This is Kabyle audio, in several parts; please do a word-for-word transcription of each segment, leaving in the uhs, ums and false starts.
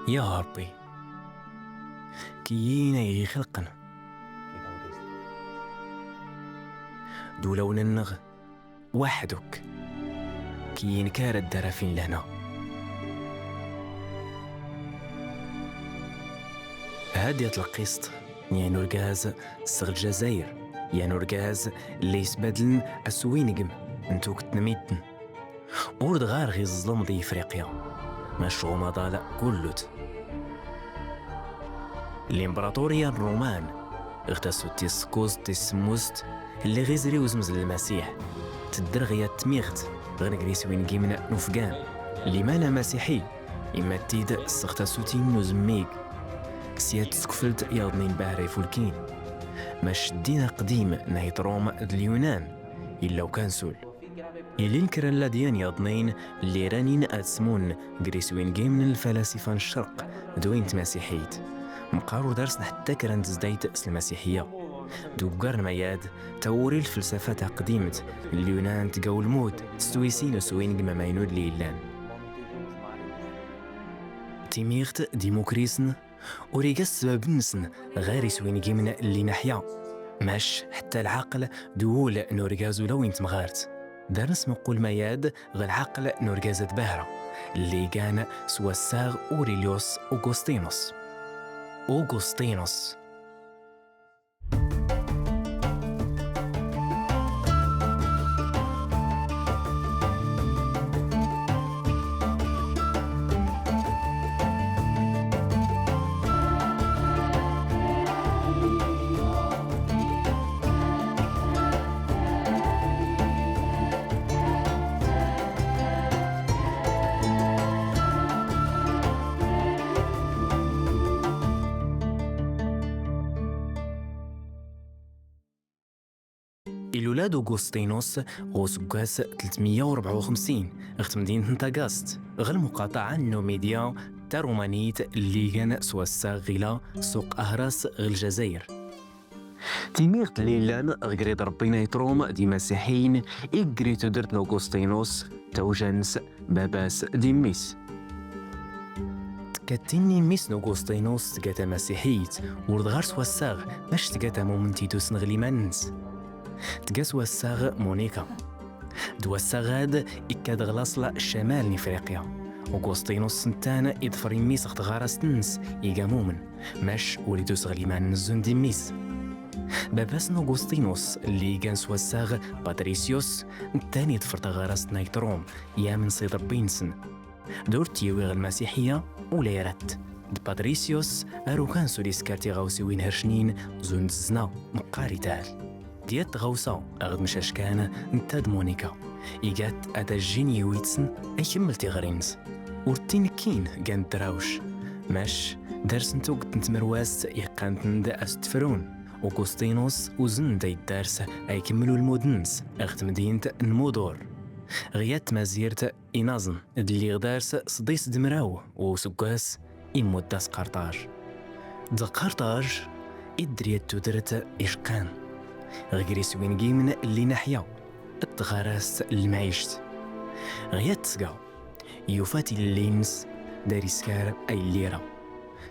Ya Ṛebbi, kiyyin ay ɣ-ixelqen, d ulawen-nneɣ weḥd-k, kiyyin kan ara d-arafin lehna. Hadi tleqqiṣt n yan urgaz s Lǧazayer, yan urgaz lli yesbadlen aswingem n tuget n medden. Ur d ɣar ɣ-iẓlem di Ifriqya, maca umaḍal kullut. Limbraṭuriya n Ṛuman, ɣ tasut tis kuẓ tis semmust, lli ɣ izri uzemz n Lmasiḥ, tedder ɣ yat tmiɣt ɣ negris win gimen n ufgan. Liman amasiḥi, imatti-d s ɣ tasutin n uzemmig, sya d tsekfelt yaḍnin bahra ifulkin. Mac ddin aqdim n Hitrum d Lyunan, illa ukansul. Ilin kra n ladyan yaḍnin lli ranin ad smun gris win gimen n lfalasifa n ccerq d win n tmasiḥit. Meqqar ur darsen ḥetta kra n tezdayt s lmasiḥiya. Duggar n mayad, tawuri lfelsafa taqdimt n Lyunan tga ulmud s twisin uswingem amaynu lli illan. Timiɣt d imukrisen ur iga ssbab-nsen ɣer iswingimen lli naḥya. Mac ḥetta lɛaql d wul n urgaz ula win temɣart. Dar nesmuqul mayad ɣ lɛaql n urgaz d bahra, lli gan s wassaɣ Aurelius Augustinus. Augustinus. Ilul-d Augustinus ɣ useggas tletmeyya u rebɛa u xemsin ɣ temdint n Tagast, ɣ lmuqaṭaɛa n Numidya tarumanit lli gan s wassaɣ ɣ illa suq Ahras ɣ Lǧazayer. Timiɣt lli illan ɣ grid Ṛebbi n Hitrum d imasiḥiyen i grid tudert n Augustinus, tawja-ns baba-s d mmi-s. Tekkat tin n mmi-s n Augustinus tga tamasiḥit, ur d ɣar s wassaɣ, mac tga tamument idusen ɣ liman-ns. Tga s wassaɣ Monica. D wassaɣ-ad ikka-d ɣ laṣla ccamal n Ifriqya. Augustinus nettan iḍfer mmi-s ɣ tɣarast-ns, iga mumen, mac ur idus ɣ liman-ns zun d mmi-s. Baba-s n Augustinus, lli igan s wassaɣ Patricius, nettan iḍfer taɣarast n Hitrum, yamen s iḍebbi-nsen. D ur t-yawi ɣ lmasiḥiya ula ira-t. D Patricius arukan s ur iskar tiɣawsiwin hercnin zun d zzna, meqqar itɛal. D yat tɣawsa ɣ d mcackan nettat d Monica. Iga-t ad ajjin yiwitsen a ikemmel tiɣri-ns. Ur t-inekkin gan drawc. Mac, darsen tuget n tmerwast iqqan-ten-d as tefrun. Augustinus uzen-d ay ddars a ikemmel ulmud-ns ɣ temdint n Mudur. Ɣ yat tmazirt inaẓen d lliɣ dars sḍis d mraw u useggas immut-as Qarṭaj. D Qarṭaj i ddriyat tudert iceqqan. Ɣ gris win gimen lli naḥya d tɣarast n lmɛict. Ɣ yat tesga yufa tilelli-ns d ariskar ay llira.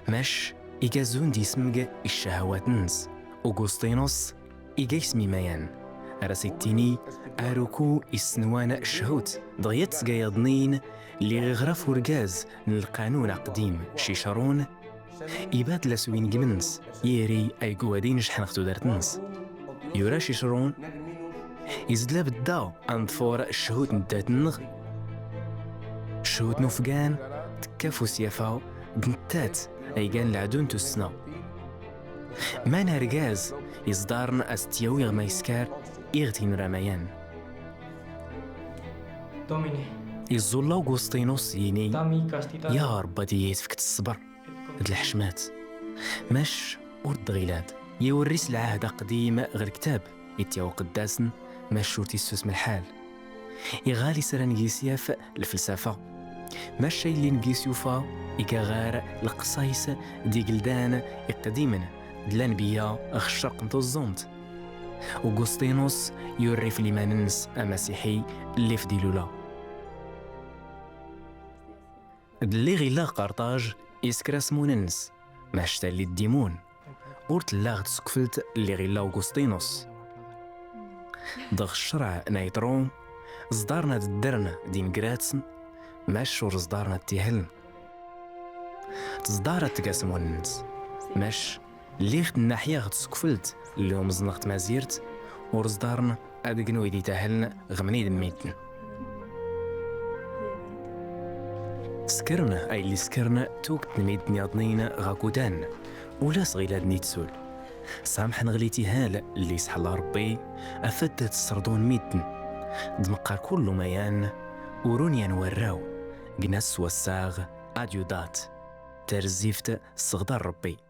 Mac iga zun d ismeg i ccahawat-ns. Augustinus iga isem imayan. Ar as ittini aruku issenwan cchut. Dɣa yat tesga yaḍnin lliɣ iɣraf urgaz n lqanun aqdim Cicrun, ibadel aswingem-ns yiri ay gwad inecḥen ɣ tudert-ns. Yura Cicrun, izedla bedda anḍfur cchut n ddat-nneɣ. Cchut n ufgan tekka f usyafa d nettat ay gan leɛdu n tussna. Man argaz iẓdaren as t-yawi ɣ ma yeskar iɣ tin ramayan. Domine. Iẓulla Augustinus yini, Dami castità. Ya Ṛebbi ad iyi-tefk ṣṣber d leḥcmat. Mac ur d-ɣilad. Yiwerris lɛahd aqdim ɣ lektab, ittyaw qeddasen, mac ur t-issusem lḥal. Iɣal isran gis yaf lfelsafa. Mac aylli n gis yufa iga ɣar leqṣayes d igeldan iqdimen d lanbeyya ɣ ccerq n tuẓẓumt. Augustinus yurrif liman-nnes amasiḥi llif di lula. D lliɣ illa ɣ Qarṭaj Isker asmun-nnes, mac tallit d imun ur tella ɣ tsekkfelt lli ɣ illa Ugustinos. Dɣ ccreɛ n Ayṭru, ẓḍaren ad ddren d inegratsen, mac ur ẓḍaren ad tihlen. Tẓḍar ad teg asmun-nnes, mac lliɣ d nnaḥya ɣ tsekkfelt lli umẓneɣ tmazirt, ur ẓḍaren ad gen wid itahlen ɣ mnid mmiten. Skren ay lli skren tugt n midden yaḍnin ɣ akudan, ula s ɣilad n itsul. Samḥen ɣ litihal lli sḥella Rebbi, afad ad sserḍun midden. D meqqar kullu mayan, urun yan warraw, gnas s wassaɣ, adiudat, tarzift s ɣḍar Rebbi.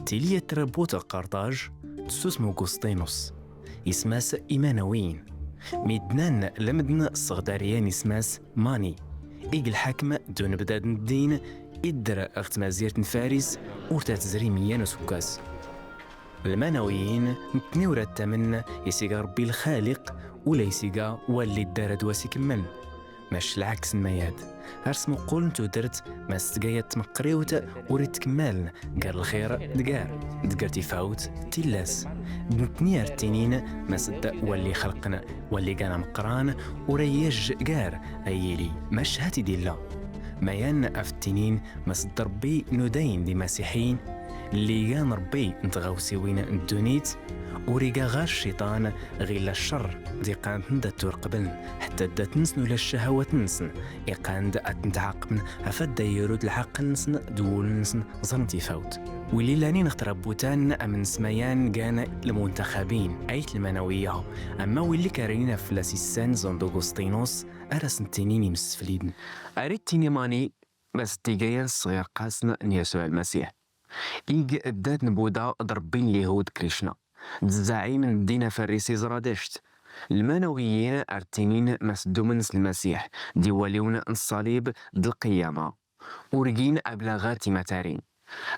Tili ad trabut ɣ Qarṭaj, tessusem Ugustinos. Isem-as Imanawiyin. Mi d-nnan lemden s ɣdaryan isem-as Mani, i yelḥakem d unebdad n ddin idder ɣ tmazirt n Faris ur ta tezri meyya n useggas. Lmanawiyin, nettni ur ad tamen isiga Rebbi lxaliq, ula isiga walli ddara d was ikemmel. Mac lɛeks n mayad, ar smuqqul n tudert, ma s tgayad tmeqqriwt ur ittkemmalen gar lxir d gar, d gar tifawt d tillas. D nettni ar ttinin ma s d walli xelqen, walli gan ameqqran, ur ay yajj gar ay yili, mac hat i d-illa. Mayan af ttinin ma s d Rebbi n udayen d imasiḥiyen, lli igan Rebbi n tɣawsiwin n ddunit, ur iga ɣar cciṭan ɣ illa ccer d iqqan-ten d at ur qeblen, ḥetta ddat-nsen ula ccahawat-nsen, iqqan-d ad ten-tɛaqben, afad da irud lɛaqel-nsen d wul-nsen ẓren tifawt. Wili lanin ɣ trabutan am nesmayan gan lmuntaxabin, ayt lmanawiya, ama willi karin af fell-as issan ẓen d Ugustinos, ar asen-ttinin imsefliden. Ar ittini Mani, ma s d-igayan s tɣirqasen n Yasuɛ Lmasiḥ. Ig ddad n Buda d Rebbi n Lihud Krishna, d zzaɛim n ddin afarrisi Zradesht. Lmanawiyin ar ttinin ma s ddumen s Lmasiḥ, d iwaliwen n ṣṣalib d lqiyama. Ur gin abla ɣar timatarin.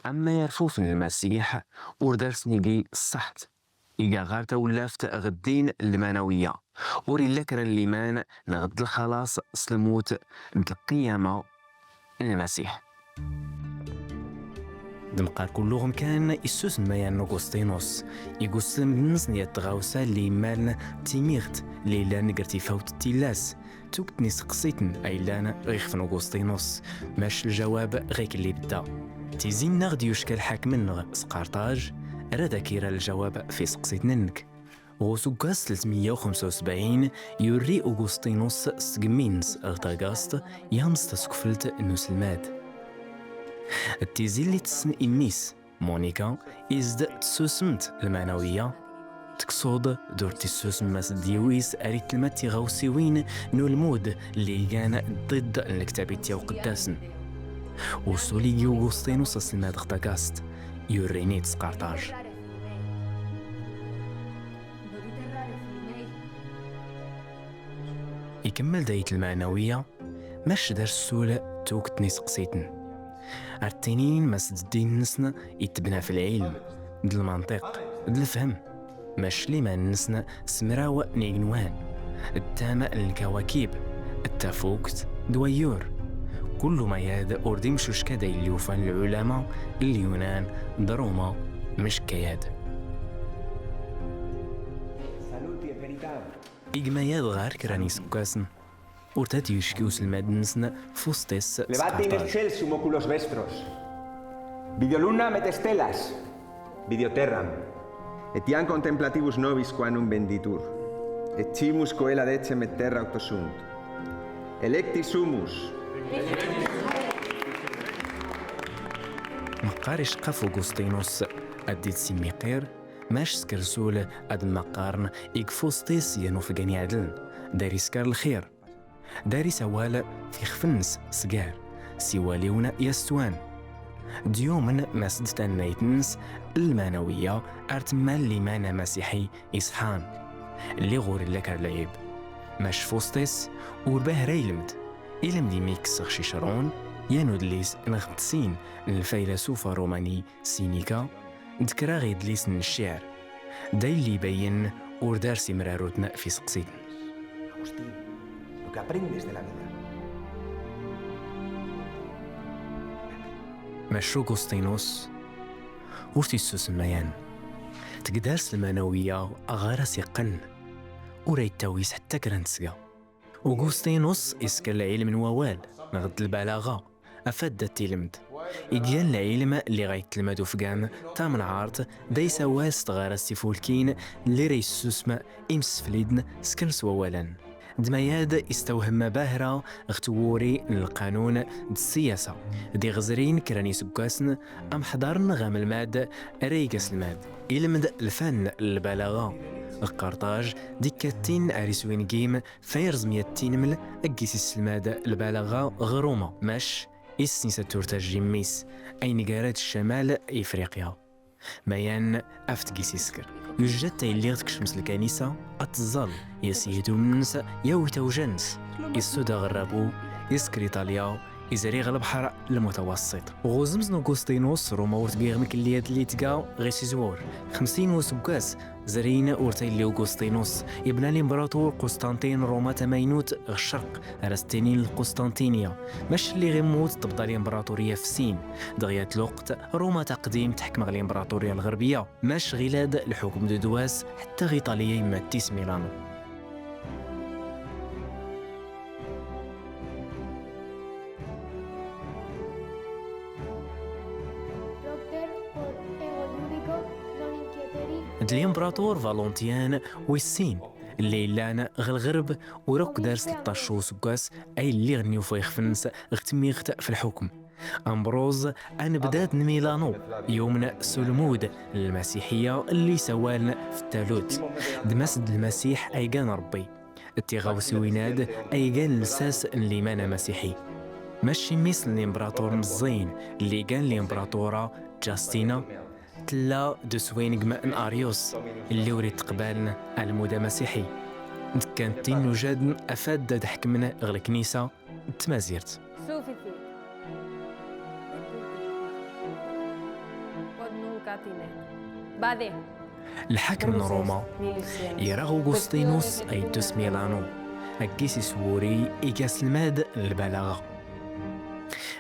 Amma irfufen Lmasiḥ, ur darsen igi ṣṣaḥt. Iga ɣar tawlaft ɣ ddin n lmanawiya. Ur illa kra n liman neɣ d lxalas s lmut d lqiyama n Lmasiḥ. D meqqar kulluɣ mkan issus n mayan n Ugustinos, i yusselmed-nsen yat tɣawsa lli immalen d timiɣt lli illan gar tifawt d tillas, tugt n iseqsiten ay llan ɣ ixef n Ugustinos, mac ljawab ɣ ikelli bedda. Tizi-nneɣ d-yucka lḥakem-nneɣ s Qarṭaj, rad ak-ira ljawab f iseqsiten-nnek. Ɣ useggas tletmeyya u xemsa u sebɛin, yurri Ugustinos s tgemmi-nnes ɣ Tagast, yanẓ tasekkfelt n uselmad. D tizi lli tessen i mmi-s, Monica, is d tessusemt lmanawiya. Teksuḍ d ur tissusem ma s d yiwis ar itelmad tiɣawsiwin n ulmud lli igan ḍidd n lektab itya uqeddasen. Usul igi Ugustinos aselmad ɣ Tagast, yurrin-it s Qarṭaj. Ikemmel-d ayt lmeɛnawiya, mac d arsul tugt n iseqsiten. Ar ttinin ma s d ddin-nsen ittebna f lɛilm, d lmanṭiq, d lefhem, mac liman-nsen s mraw n igenwan, d tama n lkawakib, d tafukt, d wayyur. Kullu mayad ur d imcucka d ay lli ufan lɛulama n Lyunan d Ruma, mec kayad. Igma-yad ɣer kra n yiseggasen, ur tad yucki uselmad-nsen Fusṭis s Levatin Qarṭaj. Excelsum oculos vestros. Videoluna met stellas. Videoterram. Etiam contemplativus nobis quanum venditur. Ecimus coela decem et terra octosunt. Electi sumus. Meqqar icqaf Ugustinos ad d-itsimmiqir, mac skersul ad mmaqqaren i Fusṭis yan ufgan iɛedlen, dar iskar lxir. Dar isawal f ixef-nnes sgar, s iwaliwen yastwan. D yumen ma s d tannayt-nnes lmanawiya ar temmal liman amasiḥi iṣḥan. Lliɣ ur illa kra lɛib. Mac Fusṭis ur bahra ilmd. Ilmd imi kkseɣ Cicrun, yan udlis neɣ tsin n lfaylasuf arumani Sinika, d kra ɣ idlisen n cciɛr. D ay llibayen ur dar simraruten f iseqsiten. Agustín, lo que aprendes de la vida. Maca Ugustinus ur t-yessusem Mayan. Tegdar s lmanawiya ɣer as-iqqen, ur ay-ttawis ḥetta kra n tesga. Ugustinus isker lɛilm n wawal neɣ d lbalaɣa, afad d tilemt. Igan lɛilm lliɣ ay telmad ufgan tamenɛart d ay sawal s tɣaras tifulkin lliɣ ay yessusem imsefliden sken s wawalen. D Mayad istawhem bahra ɣ twuri n lqanun d ssiyasa. D iɣezrin kra n iseggasen am ḥdaren ɣ amelmad ara iga aselmad. Ilmd lfan n lbalaɣa ɣ Qerṭaj d ikkatin ar iswingim f ayerẓ mya tinml ag is isselmad lbalaɣa ɣ Ruma, mac issin sa turtaj immis ayen gar-ad ccamal Ifriqya. Mayan af tgis isker. Yujjat tay lliɣ tkecm s lkanisa, ad tẓẓal, yas yidum-nnes, yawi tawja-nnes, issud aɣerrabu, isker Iṭalya, izri ɣ lebḥer lmutawassit. Ɣ uzemz n Ugustinus, Ruma ur tgiɣ mkelli ad llitga ɣis izwur. Xemsin n useggas, zrin ur tayli Ugustinus, ibna limberatur Qustantin Ruma tamaynut ɣ ccerq, ar as-ttinin Lqustantinya. Mac lliɣ immut tebḍa limberaturya f sin. Dɣya tluqt, Ruma taqdimt teḥkem ɣ limberaturya lɣerbiya. Mac ɣilad lḥukum d udwas ḥetta ɣ Iṭalya yemma d tis Milano. D limberatur Valentien wis sin, lli yellan ɣ lɣerb, ur akk dar tleṭṭac useggas ay lliɣ n yufa ixef-nnes ɣ tmiɣt f lḥukum. Ambrose, anebdad n Milano, yumen s ulmud n lmasiḥiya lli sawalen f talut. D mas d lmasiḥ ay gan Rebbi. D tiɣawsiwin-ad ay gan lsas n liman amasiḥi. Mac immis n limberatur meẓẓiyen lli gan limberatura Justina, tella d uswingem n Arius, lli ur itteqbalen almud amasiḥi. D kan tin nujaden afad ad ḥekmen ɣ leknisa d tmazirt. Suficit. Pot nunca tine. Bade. Lḥakem n Ruma ira Ugustinus ay ddus Milano, akkis iswuri iga aselmad n lbalaɣa.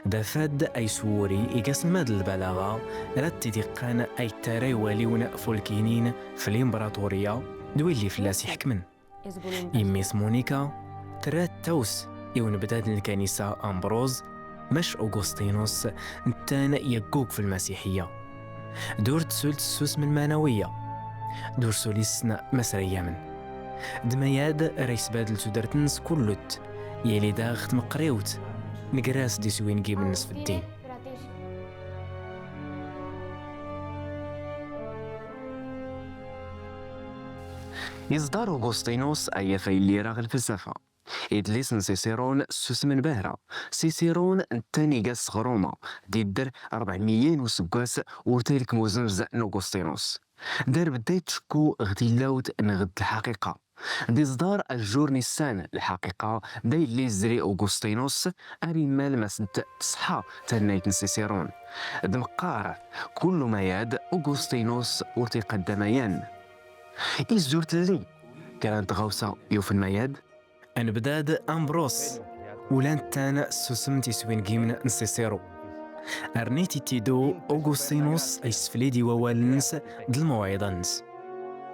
D afad ay swuri iga aselmad n lbalaɣa, rad tidiqqan ay ttara iwaliwen fulkinin f limberaturya d willi fell-as iḥekmen. Immis Monica terra taws i unebdad n lkanisa Ambrose, mac Ugustinus nettan yeggug f lmasiḥiya. D ur tsul tessusem lmanawiya. D ur sul issen masrayamen. D Mayad ara yesbadel tudert-nnes kullut, yali daɣ tmeqriwt, negras d iswingimen-nnes f ddin. Iẓḍar Ugustinus ay afay llira ɣ lfelsafa. Idlis n Sisiron ssusmen bahra. Sisiron nettan iga s Ruma, d idder rebɛemya n useggas ur telkem uzemz n Ugustinus. Dar bedda yettcekku ɣ tilawt neɣ d lḥaqiqa. D iẓḍar ajjur nissan lḥaqiqa, d ay llizri Ugustinus, ar immal ma sent tṣeḥḥa tannayt n Sisiron. D meqqar, kullu mayad Ugustinus ur tiqaddam ayan. Izzur telli kra n tɣawsa yufen mayad. Anebdad Ambrose, ula nettan ssusem tiswingimen n Sisiru. Rnit itidu Ugustinus ay seflid i wawal-nnes d lmawɛiḍa-nnes.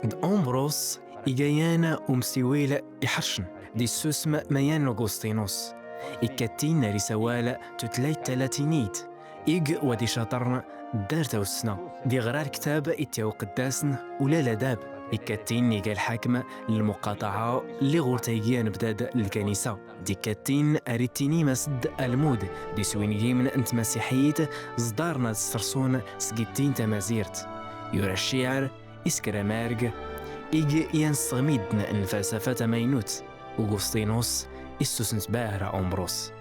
D Ambrose iga yan umsiwil iḥercen, d issusem mayan n Ugustinus. Ikkatin ar isawal tutlayt talatinit, ig wa d icaṭren ddar tawessna. D iɣra lktab i t-iwqeddasen ula ladab. Ikkatin iga lḥakem n lmuqaṭaɛa lli ɣur tagi anebdad n lkanisa. D ikkatin ar ittini mas-d almud d iswingimen n tmasiḥiyit ẓḍaren ad ssersun seg ddin tamazirt. Yura cciɛer, isker amarg, ig yan sseɣmiden n lfalsafa tamaynut. Ugustinus issusem tbahra Umbrus.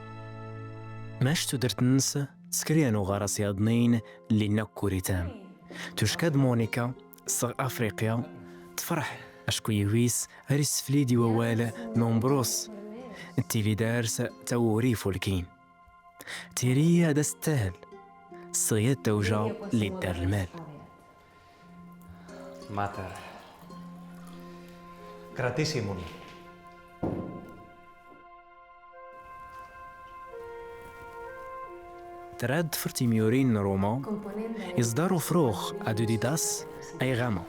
Mac tudert-nnes tsker yan uɣaras yaḍnin lli nakk ur itam. Tucka-d Monica sɣ Afriqya, tefreḥ acku yiwis ar isseflid i wawal n Umbrus. Tili dars tawuri ifulkin. Tiri ad as-ttahel sɣ yat tawja lli ddar lmal. Mater. Κρατήσιμον. Tra ad ḍfer timyurin n Ruma, iẓḍar ufrux Adudidas ay ɣama.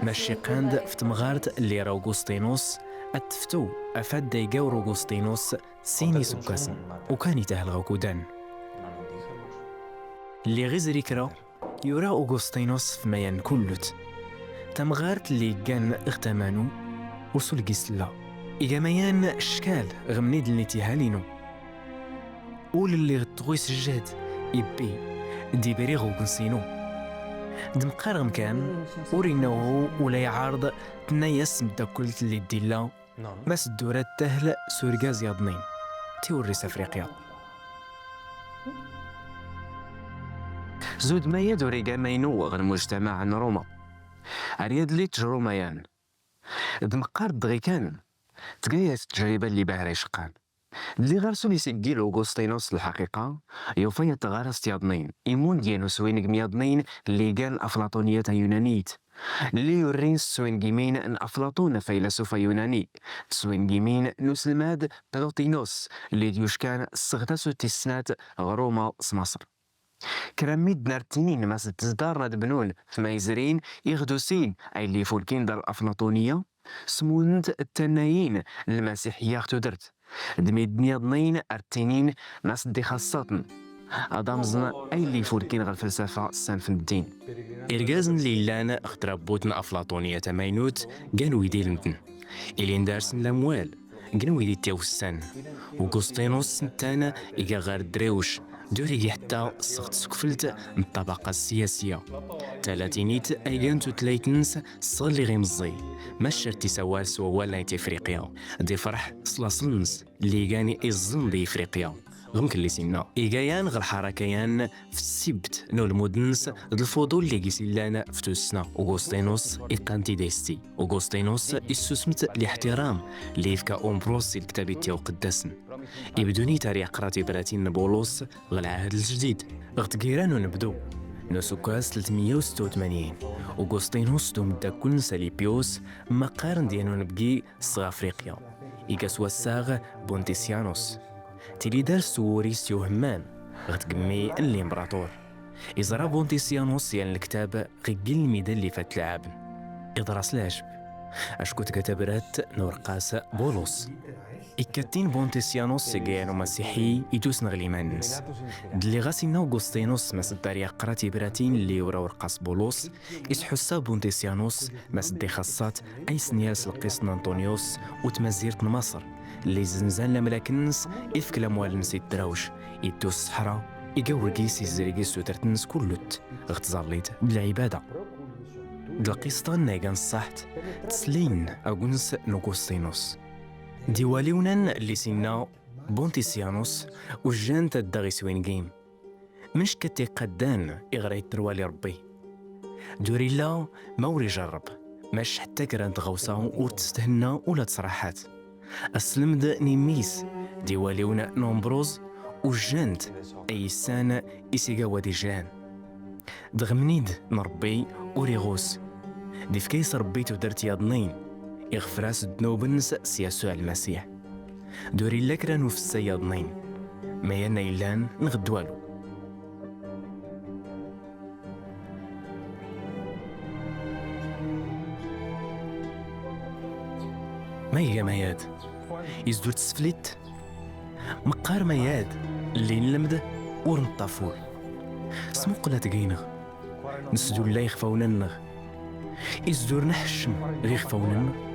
Maca iqqan-d f temɣart n Lira Augustinus ad teftu afad d aygaw Augustinus sin iseggasen, ukan itahel ɣer ukudan. Lliɣ izri kra, yura Augustinus f mayan kullut. Tamɣart lli yeggan ɣ tamanu, ur sulgis tella. Iga mayan ccal ɣ mnid n itihal-inu. Ul lliɣ tɣu isejjed, ibbi, d-ibriɣ ugens-inu. D-meqqar amkan, ur inna uhu ula iɛarḍ, tenna-yas tmeddakelt lli d-illa, Mass Ddura d Tahl s urgaz yaḍnin, tiwri s Afriqya. Zud mayad ur iga maynu ɣ lmujtamaɛ n Ruma. Ar yad lli ttejru mayan. D-meqqar dɣi kan, tga-yas ttejriba lli bahra iceqqan. Lliɣ ar sun iseggil Augustinus lḥaqiqa, yufa-yat ɣaras yaḍnin, imund yan uswingem yaḍnin lli gan aflaṭuniyat ayunanit. Lli yurin s swingimin n Aflaṭun afaylasuf ayunani, d swingimin n uselmad Plotinus, lli d-yuckan sseɣtas u tis snat ɣ Ruma s Maṣer. Kra n midden ar ttinin mas d-tzdaren ad bnun tmayezrin iɣdusin ay lli ifulkin dar Aflaṭuniya, smudent d tannayin n lmasiḥiya ɣ tudert. D midden yaḍnin ar ttinin mas d-ixaṣṣaten ad amẓen ay lli ifulkin ɣ lfelsafa ssanf n ddin. Irgazen lli llan ɣ trabbut n Aflaṭuniya tamaynut gan wid ilemden, ilin darsen lamwal, gan wid ittawessan. Augustinus ntan iga ɣer ddriwec, d ur igi ḥetta sɣ tsukfelt n ṭṭabaqa ssiyasiya talatinit ay gan tutlayt-nnes sɣ lliɣ imeẓẓi, maca ar t-isawal s wawal n Tifriqya, d ifreḥ s laṣel-nnes lli gan iẓẓen di Ifriqya, ɣ mkelli s inna. Iga yan ɣ lḥaraka yan f tsibt n ulmud-nnes d lfuḍul lli gis illan f tussna. Augustinus iqqan-t-id ayesti. Augustinus issusem-t liḥtiram lli yefka Umbṛus si lektab ittyaw qeddasen. Ibdun-it ar yeqra tibratin n Bulus ɣ lɛahd lǧdid. Ɣ tgira n unebdu n useggas tlatmeyya u setta u tmanyin, Augustinus d umeddakel n Salipyus ma qqaren-d yan unebgi sɣ Afriqya, iga s wassaɣ Buntisyanus. Tili dar s wuri-s yuhemman ɣ tgemmi n limbraṭur. Iẓra Buntisyanus yan lektab ɣ iggi n lmida lli fat lɛaben. Iḍra-s leɛjeb acku tga tabrat n ureqqas Bulus. Ikkatin Buntisyanus iga yan umasiḥi itusneɣ liman-nnes. Dliɣ-as inna Augustinus mas ddar yeqra tibratin lli yura ureqqas Bulus, isḥussa Buntisyanus mas d-ixaṣṣat ay sen-yers lqis n Anṭunyus u tmazirt n Maṣer, lli zenzan lamlak-nnes, ifk lamwal-nnes i ddrawc, iddu s ṣṣeḥra, iga wurgis izrig issutert-nnes kullut ɣ tẓallit d lɛibada. D lqisṭa n naga n ṣṣaḥt, teslin agens n Augustinus. D iwaliwnan lli s inna Buntisyanus ujjant ad daɣ iswingim. Mnc kat iqaddan iɣra itterwali Rebbi. Durilla ma ur ijerreb, mac ḥetta kra n tɣawsa ur testhenna ula d ṣraḥat. Aslemd n immi-s d iwaliwen n Umbruz ujjant ay issan isigawa d ijlan. Dɣemnid n Rebbi ur iɣus. D ifka-yas Rebbi tudert yaḍnin, iɣfer-as ddnub-nnes s Yasuɛ Lmasiḥ. D ur illa kra n ufessay yaḍnin, ma yan ay llan neɣ d walu. Ma iga mayad, izdur tesflit, meqqar mayad, llin lemd ur neṭṭaful. Smuqel ad gayneɣ, nesdulla ixfawnen-nneɣ. Izdur nḥeccem ɣ ixfawnen-nneɣ.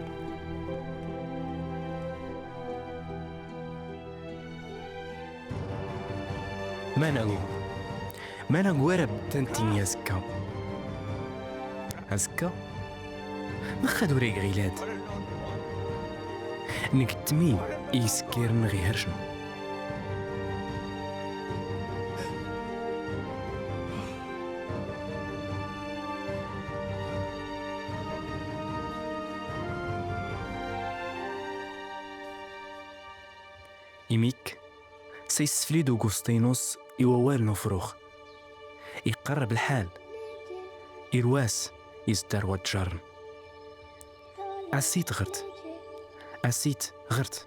Ma nagu, ma nagu ara bedden tini azekka. Azekka? Max ad ur iɣilad. Nekk d tmi i yeskkiren ɣ ihercen. Imik, sa yessefli-d Ugustinus i wawal n ufrux. Iqerreb lḥal. Irwas izdar wa ttjaren. Asit ɣert. Asit ɣert.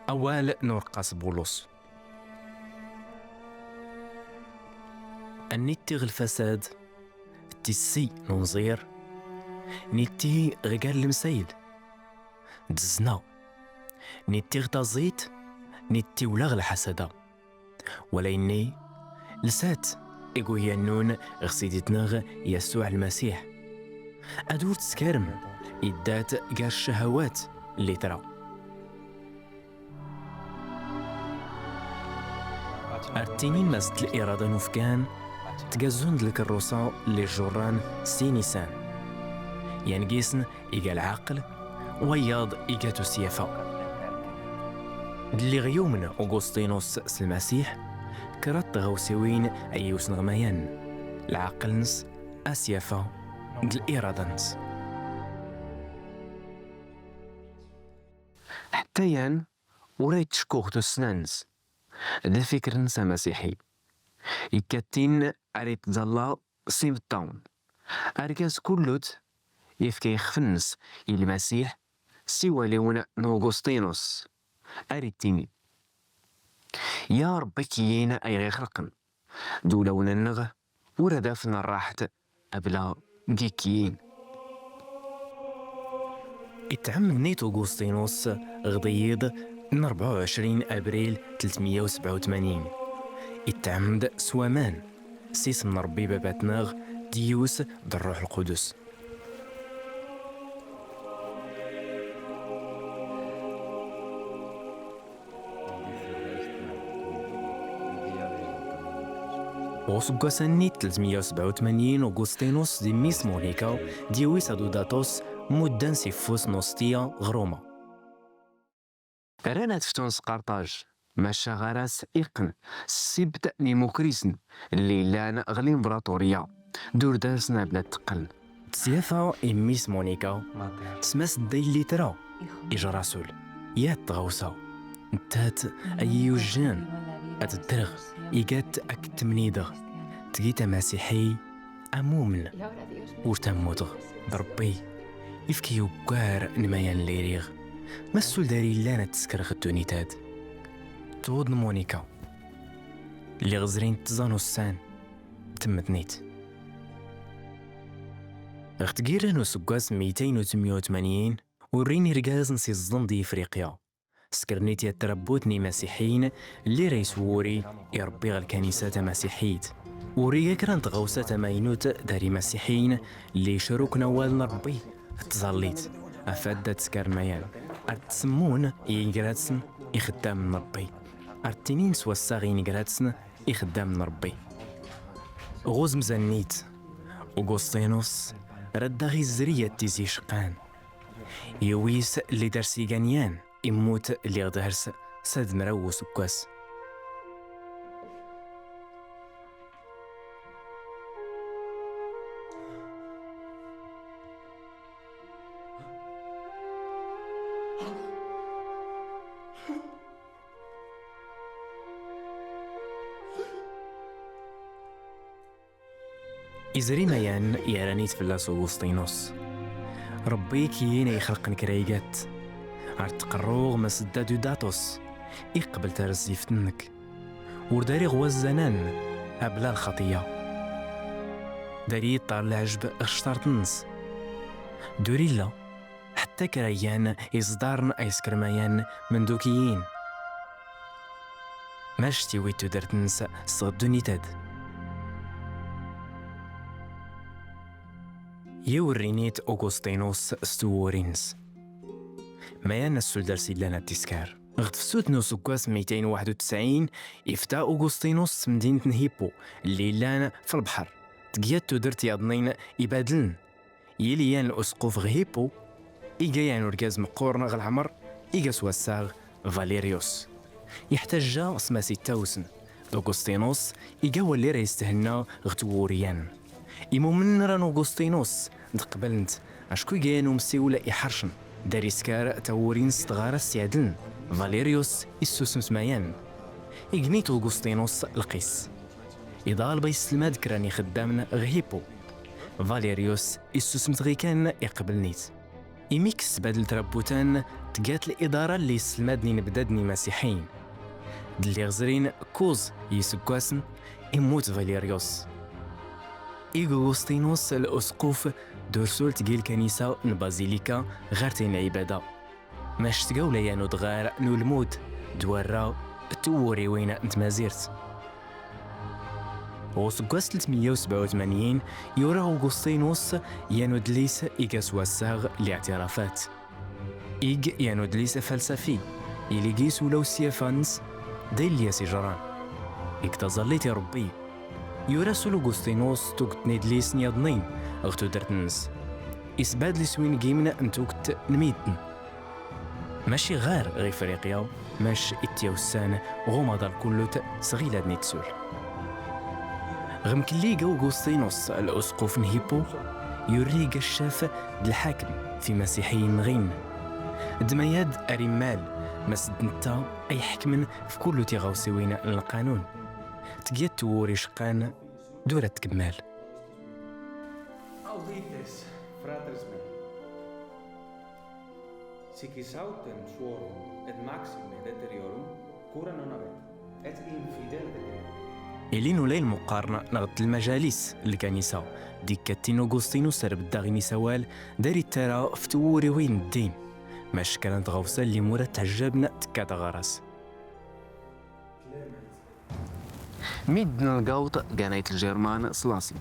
Awal n ureqqas Bulus. Nittiɣ lfasad, tissi n unẓir, nitti ɣ gar lemsayed d zzna, nittiɣ taẓit, nitti ulaɣ lḥasada. Wala inni, lsat iguyannun ɣ Sidi-tneɣ Yasuɛ Lmasiḥ. Ad ur teskarem, iddat gar ccahawat n litra. Ar tinim as-d lirada n ufgan, tgazzun d lkerrusa n lijurran sin isan. Yan gis-n iga lɛaqel, wayeḍ iga tusyafa. Lliɣ yumen Ugusṭinus s Lmasiḥ, kraḍ tɣawsiwin ay usneɣ mayan, lɛaqel-nnes, asyafa d lirada-nnes. Ḥetta yan ur ay ttcekkuɣ tussna-nnes d afikr-nnes amasiḥi. Ikkatin ar itẓalla s imeṭṭawen. Argaz kullut yefka ixef-nnes i Lmasiḥ s iwaliwen n Ugusṭinus. Ar ittini: Ya Ṛebbi kiyyin ay ɣ-ixelqen, d ulawen-nneɣ ur ad afen rraḥt abla gikkiyin. Ittɛemmed nit Ugusṭinus ɣ ḍeyyiḍ n rebɛa u ɛecrin abril tletmeyya u sebɛa u tmanyin. Ittɛemmed s waman, s isem n Ṛebbi Baba-tneɣ, d Yiwes, d Ṛṛuḥ Lqudus. Ɣ useggas-nni n tletmeyya u sebɛa u tmanyin, Ugusṭinus d mmi-s Munika d Yiwis Adudaṭus mudden s ifus n Usṭiya ɣ Ṛuma. Rran ad ftun s Qarṭaj, maca ɣer-as iqqen s ssibt n imukrisen lli llan ɣ limbraṭurya d ur d-rsen abla teqqen. Tesyafa i mmi-s Munika, smas dda i litra, ijrasul, yat tɣawsa. Nettat ay iyi-yujjen ad ddreɣ, igat ad k-temnideɣ, tgi tamasiḥi, amumen, ur tammuteɣ, d Ṛebbi, ifk-iyi uggar n mayan lli riɣ, ma ssul dari llan ad teskerɣ ddunit-ad. Tuḍ n Munika. Lliɣ zrin tẓa n ussan, temmetnit. Ɣ tgirra n useggas meytayn u tmeyya u tmanyin, urin irgazen s iẓḍen di Ifriqya. Skernit yat tṛabbut n imasiḥiyen, lli ra yeswuri iṛebbi ɣ lkanisa tamasiḥit. Uriga kra n tɣawsa tamaynut dar imasiḥiyen, lli yecrukn awal n Ṛebbi, tẓallit, afad da tskar mayan. Ar tsemmun i ingratsen ixeddam n Ṛebbi. Ar ttinin s wassaɣ i ingratsen ixeddam n Ṛebbi. Ɣ uzmzan-nit, Ugusṭinus raddaɣ izri yat tizi ceqqan. Yiwis lli dars iganyan, immut lliɣ dars s ad mraw useggas. Izri mayan yerran-it fell-as Ugusṭinus. Ṛebbi kiyyin ay ixelqen kra igat. Ar tqerruɣ ma s dda Dudaṭus, iqbel tarzzift-nnek. Ur dariɣ wazzanan, abla lxaṭiyya. Dari ṭṭar leɛjeb ɣ cṭart-nnes. Durilla, ḥetta kra yan iẓḍaren ay skermayan mendukiyin. Mac tiwi tudert-nnes s ddunit-ad. Yiwrinit Ugusṭinus s twuri-nnes. Mayan assulders illan ad tiskar. Ɣ tefsut n useggas meytayn waḥed u tesɛin, ifta Ugusṭinus s temdint n Hippo, lli illan f lbeḥr. Tgiyat tudert yaḍnin ibadlen. Yili yan usquf ɣ Hippo, iga yan urgaz meqqoren ɣ leɛmer, iga s wassaɣ Valerius. Iḥtajja s mas ittawsen. D Ugusṭinus iga walli ra yesthenna ɣ twuri yan. Imumen ra n Ugusṭinus d qblen-t, acku iga yan umsiwel iḥercen. Dar iskar tawuri-ns tɣara s iɛedlen. Valerius issusem s mayan. Ignit Ugusṭinus lqis. Iḍal ba yesselmad kra n ixeddamen ɣ Hippo. Valerius issusem tɣi kan iqbel-nit. Imi kkes badel trabutan, tga-t liḍara n yiselmaden inebdaden imasiḥiyen. D lliɣ zrin kuẓ yiseggasen, immut Valerius. Ig Ugustinus l usquf d ursul tgi lkanisa n Bazilika ɣer tin lɛibada. Mac tgawla yanu dɣar n ulmud d warra d tewwuriwin n tmazirt. Ɣ useggas tletmeyya u sebɛa u tmanyin, yura Ugustinus yan udlis i gas wassaɣ Liɛtirafat. Ig yan udlis afalsafi, ili gis ulaw syafa-nnes d aylli as-iǧran. Ig taẓallit i Rebbi. Yura sul Ugustinus tuget n idlisen yaḍnin ɣ tudert-nnes. Isbad liswin gimen n tuget n midden. Maci ɣer ɣ Ifriqya, mac ityawsan ɣ umaḍal kullut s ɣilad n itsul. Ɣ mkelli iga Ugustinus l usquf n Hippo, yurri iga ccaf d lḥakem f imasiḥiyen nɣin. D mayad ar immal, mas d netta ay ḥekmen f kullu tiɣawsiwin n lqanun. Tgyat tewwur iceqqan d ur at tkemmal. Audites, fratres mei. Sic quis autem suorum et maxime deteriorum cura non habet, et in fidele deteriorum. Ilin ulay lmuqqarn neɣ d lmajalis n lkanisa, d ikkatin Ugustinus ar beddaɣ inisawal d ar ittara f tewwuriwin n ddin. Mac kra n tɣawsa n limura tteɛjaben tekkat ɣer-as. Mi ddn lgawṭ gan ayt lǧirman s laṣi.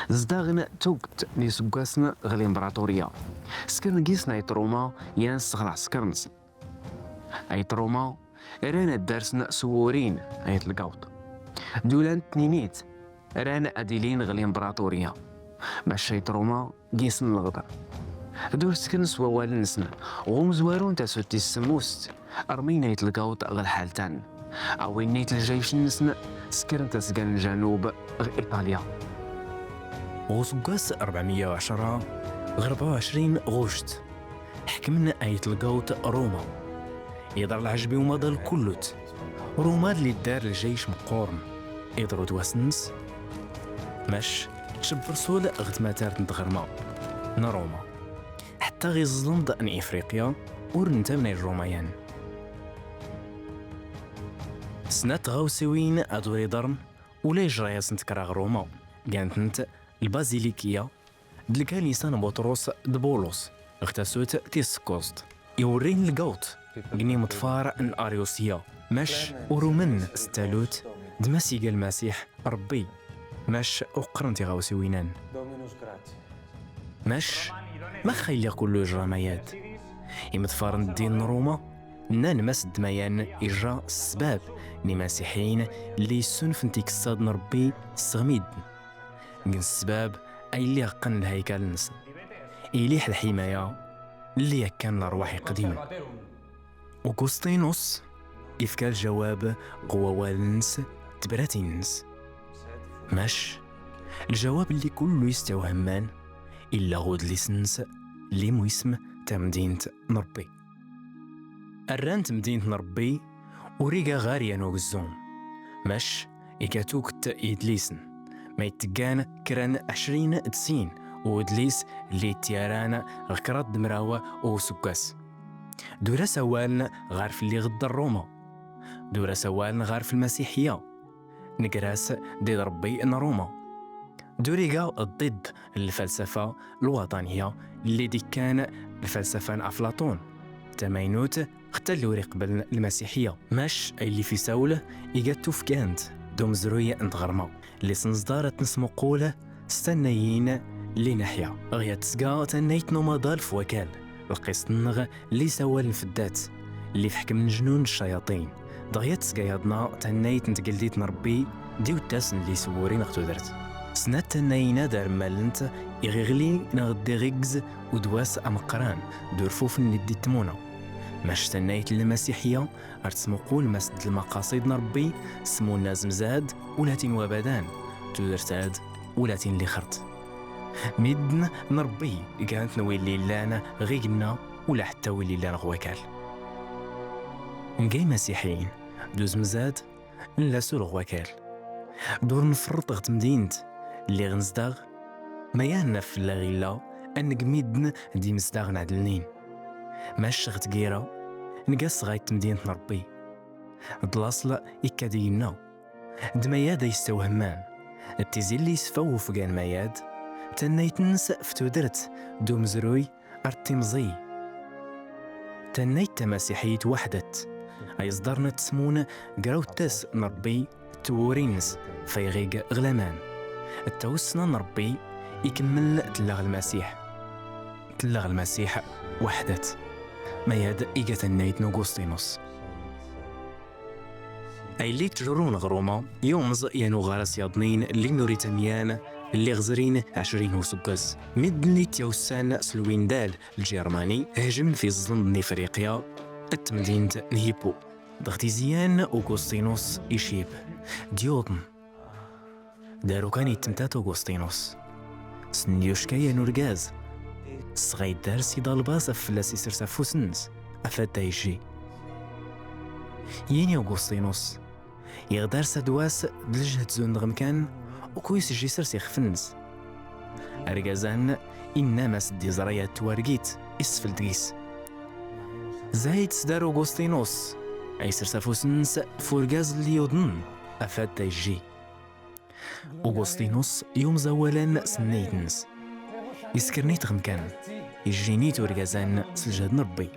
Zdaɣen tugt n yiseggasen ɣ limbraṭurya. Skren gis n ayt Ruma yan sɣ lɛesker-nsen. Ayt Ruma ran ad darsen s wurin ayt lgawṭ. Dulan tninit ran ad ilin ɣ limbraṭurya. Mac ayt Ruma gisen lɣeḍa. Dur sken s wawal-nsen, ɣ umezwaru n tasut tis semmust, rmin ayt lgawṭ ɣ lḥaltan. Awin ayt ljayc-nsen, skren tasga n ljanub ɣ Iṭalya. Ɣ useggas rebɛemya u ɛecra ɣ rebɛa u ɛecrin ɣuct, ḥekmen ayt lgawṭ Ruma. Iḍer lɛejb i umaḍal kullut. Ruma d liddar ljayc meqqoren. Iḍer udwas-nnes, mac tcebber sul ɣ tmatart n tɣerma n Ruma. Ḥetta ɣ iẓẓlen-d n Ifriqya ur ntamna i Lrumayan. Snat tɣawsiwin ad ur iḍern ula yejra-yasent kra ɣ Ruma, gant-tent lbazilikiya d lkanisa n Buṭrus d Bulus ɣ tasut tis kuẓt. Iwurrin lgawṭ g nimeḍfar n Aryusya, mac ur umen s talut d ma s iga Lmasiḥ Rebbi, mac uqren tiɣawsiwin-an. Mac max ay lliɣ kullu ijra mayad? Imeḍfaren n ddin n Ruma nnan mas ddmayan ijra s ssbab n imasiḥiyen lli yessunfen tikessaḍ n Rebbi s ɣmidden. Gen ssbab ay lliɣ qqen lhaykal-nsen. Iliḥ lḥimaya lli yakkan lerwaḥ iqdimen. Ugustinus ifka ljawab ɣ wawal-nnes d tebratin-nnes. Mac ljawab lli kullu yestawhemman illa ɣ udlis-nnes lli mu isem tamdint n Rebbi. Rran temdint n Rebbi ur iga ɣar yan ugezzu, mac iga tuget idlisen, ma itteggan kra n ɛecrin d sin udlis lli ttyaran ɣ kraḍ d mraw useggas. Dur-as awalen ɣar felli ɣ dd Ruma. Dur-as awalen ɣar f lmasiḥiya. Negr-as d id Rebbi n Ruma. Dur iga ḍidd n lfalsafa lwaṭaniya lli d-ikkan lfalsafa n Aflaṭun, tamaynut xtal ur iqbel lmasiḥiya. Mac ay llif isawel iga tufgant d umezruy n tɣerma lli s neẓdar ad t-nesmuqul s tannayin lli neḥya. Ɣya tesga tannayt n umaḍal f wakal, lqist-nneɣ lli sawalen feddat, lli f ḥekmen jnun d ccayaṭin, dɣya tesga yaḍna tannayt n tgeldit n Rebbi d iwettas n lli sewwurin ɣ tudert. Snat tannayin-a d armmalent iɣ iɣli neɣ d iɣiggez udwas ameqqran d urfuf n lli d-ittmuna. Mac tannayt n lmasiḥiya ar tesmuqul mas d lmaqaṣid n Rebbi smun azemzad ulatin wabadan, tudert-ad ulatin lixert. Midden n Rebbi gan-ten willi llan ɣ igenna ula ḥetta willi llan ɣ wakal. Nga imasiḥiyen d uzemzad nla sul ɣ wakal. Dur nferreṭ ɣ temdint lliɣ nezdaɣ, ma yan naf fell-aɣ illa Aneg midden d imezdaɣ n ɛedlnin. Mac ɣ tgira, nga sɣay temdint n Ṛebbi. D laṣel ikka d yenna. D mayad ay stewhemman. D tizilli yesfa ufgan mayad, tannayt-nnes f tudert d umezruy ar timẓi. Tannayt tamasiḥit weḥdet, ay ẓdaren ad tesmun grawt-as n Ṛebbi d tewwuri-nnes fayɣig ɣ laman. D tawessna n Ṛebbi ikemmel tella ɣ Lmasiḥ. Tella ɣ Lmasiḥ weḥdet. Mayad iga tannayt n Ugustinus. Aylli ttjurun ɣer Ruma, yumẓ yan uɣaras yaḍnin lli nuritamyan, lli ɣezrin ɛecrin useggas. Midden i tt-yawssan s lwindal lǧirmani, hejmen fi ẓẓend n Ifriqya, d temdint n Hippo. Dɣ tizi yan Ugustinus icib, d yuḍen. Daru kan yettemtat Ugustinus. Sen yucka yan urgaz. Sɣay ddars i dalbas af fell-as isers afus-nnes, afad da ijji. Yini Ugustinus, iɣ dars adwas d lejhed zun dɣ mkan, uku isejji isers ixef-nnes. Argaz-an innam-as-d iẓra yat twargit, isfel deg-s. Zayd sdar Ugustinus, ay isers afus-nnes f urgaz lli yuḍen, afad da ijji. Ugustinus yumẓ awal-an s nneyt-nnes. Yeskernit ɣ mkan, ijjinit urgaz-an s lǧehd n Ṛebbi.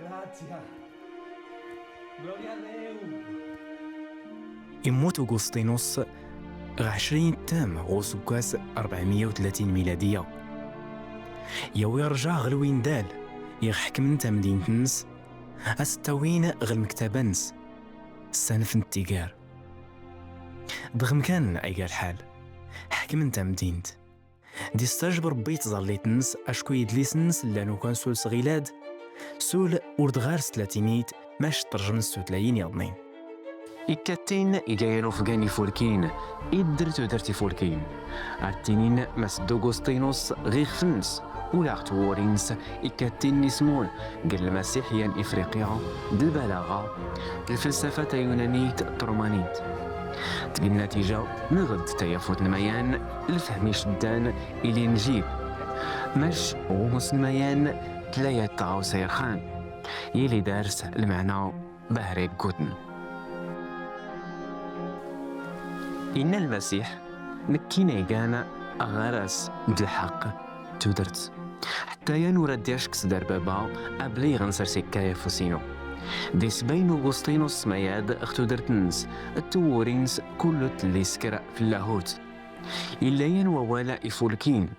Immut Ugustinus ɣ ɛecrin tam ɣ useggas ṛebɛemya u tlatin miladiya. Yawi rrjeɛ ɣ lwindal iɣ ḥekmen tamdint-nnes, a s-ttawin ɣ lmektaba-nnes, ssanfen tigar. Dɣ mkan ay gar lḥal, ḥekmen tamdint. D istajb Ṛebbi i tẓallit-nnes, acku idlisen-nnes llan ukan sul s ɣilad, sul ur dɣar s tlatinit, mac ṭṭerjmen s tutlayin yaḍnin. Ikkatin iga yan ufgan ifulkin, idder tudert ifulkin. Ar ttinin mas d Ugustinus ɣ ixef-nnes, ula ɣ tewwuri-nnes ikkatin n ismun, g Lmasiḥ yan Ifriqya, d lbalaɣa, d lfelsafa tayunanit ṭrumanit. Teg nnatija, neɣ d tayafut n mayan, lfehm iceddan i Linjil. Mac ɣ umus n mayan, tla yat tɣawsa yerxan. Yili dars lmeɛna bahra yegguten. Inna Lmasiḥ, nekkin ay gan aɣaras d lḥeqq d tudert. Ḥetta yan ur ad d-yacek sdar Baba, abla iɣ nsers ikka afus-inu. Di sbayn Ugustinus s mayad ɣ tudert-nnes, d tewwuri-nnes kullu telli isker f llahut. Illa yan wawal ifulkin,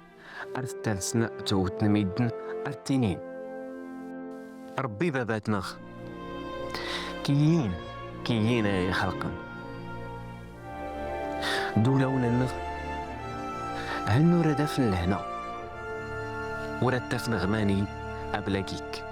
ar ttalsen tewwet n midden ar ttinin: Ṛebbi Baba-tneɣ, kiyin, kiyin ay ixelqen. D ulawen-nneɣ, hen ur ad afen lehna, ur ad tafen ɣmani abla gik.